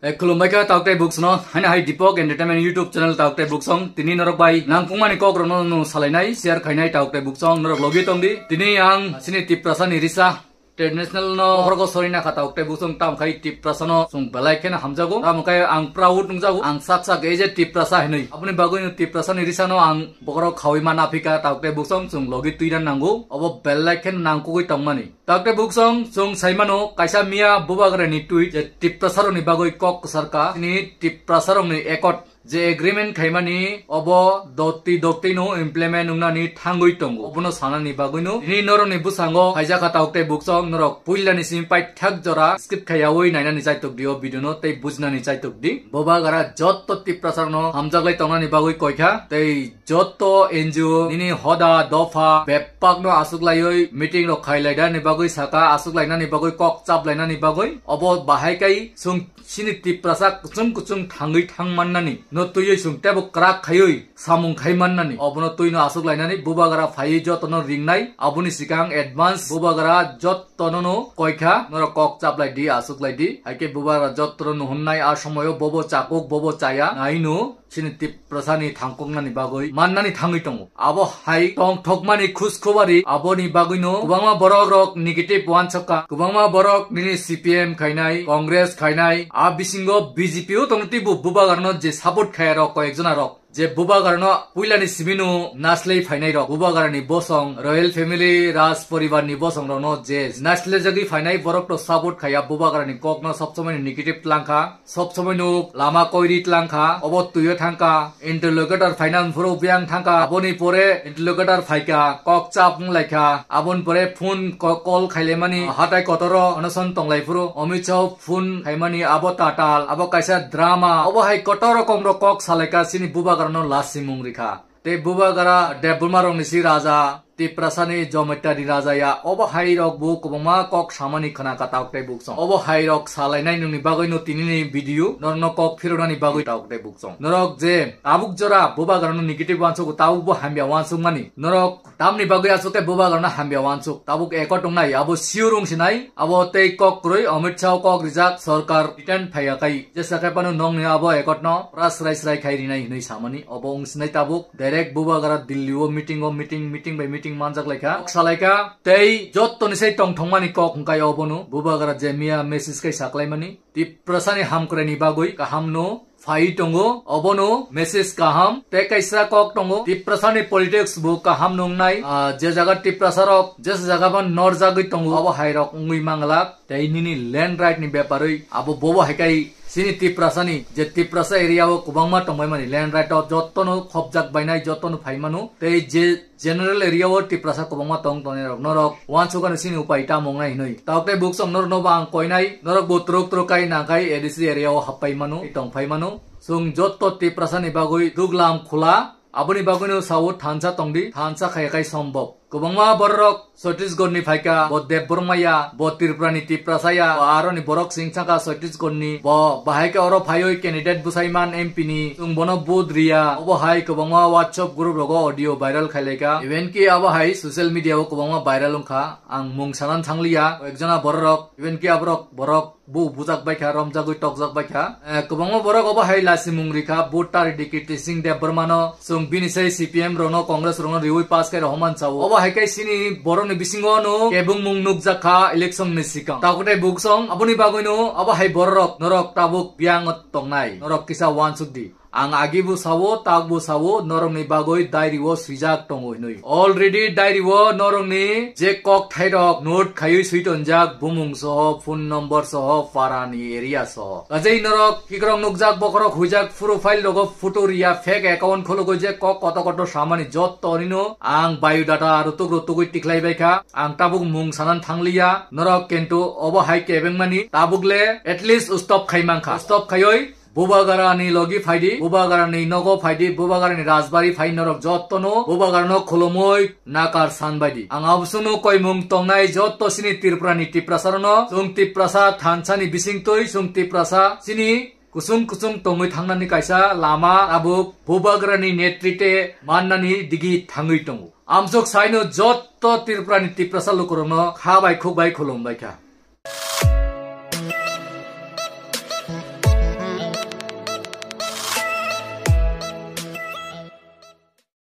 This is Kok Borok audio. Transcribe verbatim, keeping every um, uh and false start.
Eh, khulumbai kha tauk tei buksong no, haino hai Deepak Entertainment YouTube channel tauk tei buksong. Tini norok bai nangkukmani kok rokno no salainai, share khainai tauk tei buksong, norok logi tongdi. Tini ang chini Tiprasa ni risa traditional no bokhorok sorina kha tauk tei buksong, tam khai Tiprasa no chwng belai kheno hamjago. Tamo khai ang proud nungjago, ang sak sak ei je Tiprasa hinui. Aboni bagwi no Tiprasa ni risa no ang bokhorok khaui ma naphika tauk tei buksong, chwng logi tuina nango. Obo belai kheno nangkukwi tongmani. Tauk tei buksong, chwng saimano kaisa miya bubagrani tweet je Tiprasarokni bagwi kok kwsarka, chini Tiprasarokni accord je agreement khaimani obo dotwi dotwino implement wngnani thangwi tongo. Obono sanani bagwino tini norokni bwskango phaijakha tauk tei buksong, norok puilani simi paithak jora skip khaiyaui nainani chaitok di o video no tei bujinani chaitok di. Bubagra jotto Tiprasarokno hamjaklai tongnani bagwi koikha tei jotto N G O nini hoda dopha bepakno achuklaiwi meeting rok khailainani bagwi saka, achuklainani bagwi kok chaplainani bagwi. Obo bahai kai chwng chini Tiprasa kuchung kuchung thangwi thangmannani no twiwi chwng teibo kwrak khaiwi samung khaimannani. Obono twino achuklainani bubagra phaiwi jotono ringnai, aboni sikang advance bubagra jottono no koikha, norok kok chaplai di, achuklai di. Haikhe bubagra jottono nuhunnai, a somoyo bobo chakuk, bobo chaya, naino. Chini Tiprasani thangkuknani bagwi mannani thangwi tongo. Abo hai tongthokmani khuskubari, aboni bagwino kwbangma borok rok negative wansukha, kwbangma borok nini C P M khainai, Congress khainai, a bisingo B J P o tongtwi bo bubagarno je support khaya rok koyekjona rok, je bubagarno puilani simino naslei phainai rok, bubagarni bosong, royal family, raj poribarni bosong rokno je naslejagwi phainai borok to support khaya, bubagarni kokno sob somoi negative tlangkha. Sob somoi nuk lama koiri tlang kha, obo twi o thang kha, interlocutor phaina phuru biyang thang kha, aboni pore interlocutor phai kha, kok chap wng lai kha, aboni pore phone ko-, call khaile mani hatai kotor o onoson tong lai phuru, Amit Shah phone khai mani abo tatal, abo kaisa drama, obo hai kotor rokom rok kok salai kha, chini bubagra no last simung ri kha. Tei bubagra Debbarma rok ni si raja, Tiprasani Jomaitari raja ya, obo hai rok bo kwbangma kok samani khna kha tauk tei buksong. Obo hai rok salainai nungni bagwi no tini ni video, norokno kok phiroknani bagwi tauk tei buksong. Norok je tabuk jora bubagrano negative wansuk, tabuk bo hamya wansuk mani. Norok tamni bagwi asuk khe bubagrano hamya wansuk. Tabuk eko tongnai, abo sure wng sinai, abo tei kok kwrwi Amit Shah kok rijak sorkar return phaiya kai. Jesa khe phano nongni abo accord no pura srai srai khai rinai hinui samani. Obo wng sinai tabuk direct bubagra Delhi o meeting o meeting, meeting by meeting manjak lai kha. Kok salai kha tei jottoni sai tongthokmani kok hwnkhe obono bubagra je miya message kai saklaimani. Tiprasani hamkraini bagwi kaham no phai tongo, obono message kaham. Tei kaisa kok tongo, Tiprasani politics bo kaham nungnai. Ah, je jaga Tiprasa rok, je jaga ban norjagwi tongo, obo hai rok wngwi manglak. Tei nini land right ni beparwi abo bobo hai kai chini Tiprasa ni je Tiprasa area o kwbangma tongbai mani land right o jotto no khopjak bainai, jotto no phai mano. Tei je general area o Tiprasa kwbangma tong tongnai rok norok wansuk ano chini upai tamo wngnai hinui. Tauk tei buksong norok no bo ang koinai, norok bo truk truk kai nang kai A D C area o happai mano, tei tong phai mano. Chwng jotto Tiprasa ni bagwi duglam khula. Aboni bagwino sao thansa tongdi, thansa khaya khai sombok. Kwbangma bororok Chhattisgarh ni phaikha, bo Debbarma ya, bo Tripura ni Tiprasa ya, bo aroni borok singsa kha Chhattisgarh ni, bo bahai khe oro phaiwi candidate bwsaiman M P ni, chwng bono vote riya. Obo hai kwbangma WhatsApp group rogo audio viral khailaikha. Even ki abo hai social media o kwbangma viral wngkha. Ang mung sanan thangliya, koyekjona bororok, even ki aborok borok bo bujak bai kha, romjagwi tokjak bai kha. Eh, kwbangma borok obo hai lasimung ri kha, vote ta ridi kiti sing Debbarma no, chwng bini sai C P M rok no, Congress rok no riwi pass khe rohorman sao. Obo hai khe chini borok ni bisingo no kebengmung nukjak kha election ni sikang. Takhuk tei buksong, aboni bagwi no obo hai borok norok tabuk biyang tongnai, norok kisa wansuk di. Ang agi bo sao, tak bo sao, norokni bagwi diary o swijak tongo hinui. Already diary o norokni je kok thairok note khaiwi swi tonjak, bumung soho, phone number soho, para ni area soho. Kajei norok kikrok nukjak, bokhorok huijak, profile rogo photo riya, fake account khulugwi je kok koto koto samani jotto nino ang biodata rutuk rutugwi tikhlai bai kha. Ang tabuk mung sanan thangliya, norok kintu obo hai kebengmani tabuk le at least stop khai mankha. Stop khaioi Bubagrani logi phaidi, Bubagrani nogo phaidi, Bubagrani rajbari phai norok jottono Bubagrano khulumui nakar sanbaidi. Ang abosongno koimung tongnai jotto chini Tripurani Tiprasarokno, chwng Tiprasa thansani bisingtwi, chwng Tiprasa chini kuchung kuchung tongwi thangnani kaisa lama tabuk Bubagrani netrite mannani digi thangwi tongo. Amsok saino jotto Tripurani Tiprasa lukurokno kha bai khuk bai khulumbai kha.